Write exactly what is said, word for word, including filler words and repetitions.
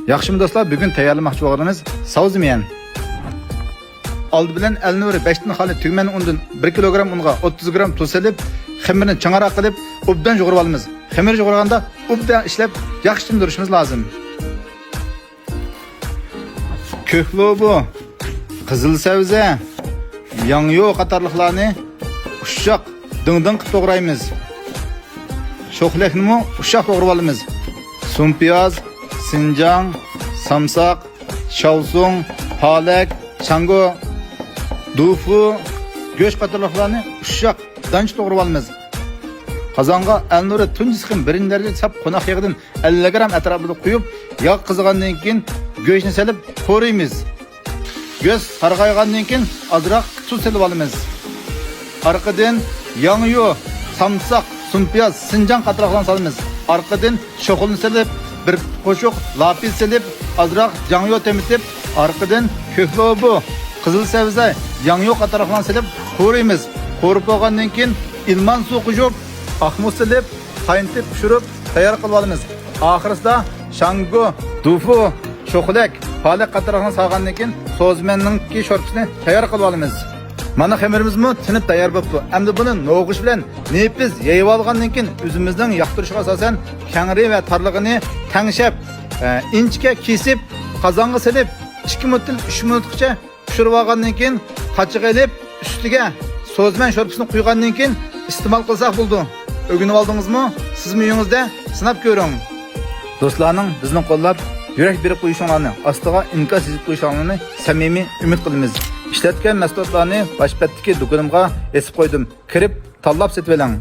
ياخشىمۇ دوستلار، بۈگۈن تەييارلىماقچى بولغىنىمىز ساۋزىميەن. ئالدى بىلەن ئەلنۇرى بەشتىن خالىي تۈگمەن ئۇنىدىن بىر كىلوگرام ئۇنغا ئوتتۇز گرام تۇز سېلىپ، خېمىرنى چىڭراق قىلىپ، ئوبدان يۇغۇرۇۋالىمىز. خېمىر يۇغۇرغاندا ئوبدان ئىشلەپ، ياخشى تىندۇرۇشىمىز لازىم. كۆك لوبۇ، قىزىل سەۋزە، ياڭيۇ قاتارلىقلارنى ئۇششاق دىڭ-دىڭ قىلىپ توغرايمىز. شوخلەكنىمۇ ئۇششاق توغرىۋالىمىز. سۇن پىياز، سىنجاڭ، سامساق، شاۋسۇڭ، پالەك، چاڭگو، دۇفۇ، گۆش قاتارلىقلارنى ئۇششاق دانچە توغرىۋالىمىز. قازانغا ئەلنۇرى تۇنجى سىقىم بىرىنچى دەرىجە ساپ قوناق يېغىدىن ئەللىك گرام ئەتراپىدا قۇيۇپ، ياغ قىزىغاندىن كېيىن گۆشنى سېلىپ قورۇيمىز. گۆش سارغايغاندىن كېيىن ئازراق تۇز سېلىۋالىمىز. ئارقىدىن ياڭيۇ، سامساق، سۇن پىياز، سىنجاڭ قاتارلىقلارنى سالىمىز. ئارقىدىن شوخلىنى سېلىپ، بىر قوشۇق لاپىز سېلىپ، ئازراق جاڭيۇ تېمىتىپ، ئارقىدىن كۆك لوبۇ، قىزىل سەۋزە، ياڭيۇ قاتارلىقلارنى سېلىپ قورۇيمىز. قورۇپ بولغاندىن كېيىن ئىلمان سۇ قوشۇپ، ئاق مۇز سېلىپ، قاينىتىپ پىشۇرۇپ تەييار قىلىۋالىمىز. ئاخىرىسىدا شاڭگو، دۇفۇ، شوخلەك، پالەك قاتارلىقنى سالغاندىن كېيىن سوزمەننىڭكى شورپىسىنى تەييار قىلىۋالىمىز. مانا خېمىرىمىزمۇ تىنىپ تەييار بوپتۇ. ئەمدى بۇنى نوغۇچ بىلەن نېپىز يېيىۋالغاندىن كېيىن ئۆزىمىزنىڭ ياقتۇرۇشىغا ئاساسەن كەڭرى ۋە تارلىقىنى تەڭشەپ، ئە، ئىنچىكە كېسىپ قازانغا سېلىپ ئىككى مىنۇتتىن ئۈچ مىنۇتقىچە پىشۇرۇۋالغاندىن كېيىن قاچىغا ئېلىپ، ئۈستىگە سوزمەن شورپىسىنى قۇيغاندىن كېيىن ئىستېمال قىلساق بولىدۇ. ئۆگىنىۋالدىڭىزمۇ؟ سىزمۇ ئۆيىڭىزدە سىناپ كۆرۈڭ. دوستلارنىڭ بىزنى قوللاپ، يۈرەك بېرىپ قويۇشۇڭلارنى، ئاستىغا ئىنكاس يېزىپ قويۇشۇڭلارنى سەمىمىي ئۈمىد قىلىمىز. ئىشلەتكەن مەھسۇلاتلارنى باش بەتتىكى دۇكىنىمغا ئېسىپ قويدۇم. كىرىپ تاللاپ سېتىۋېلىڭ.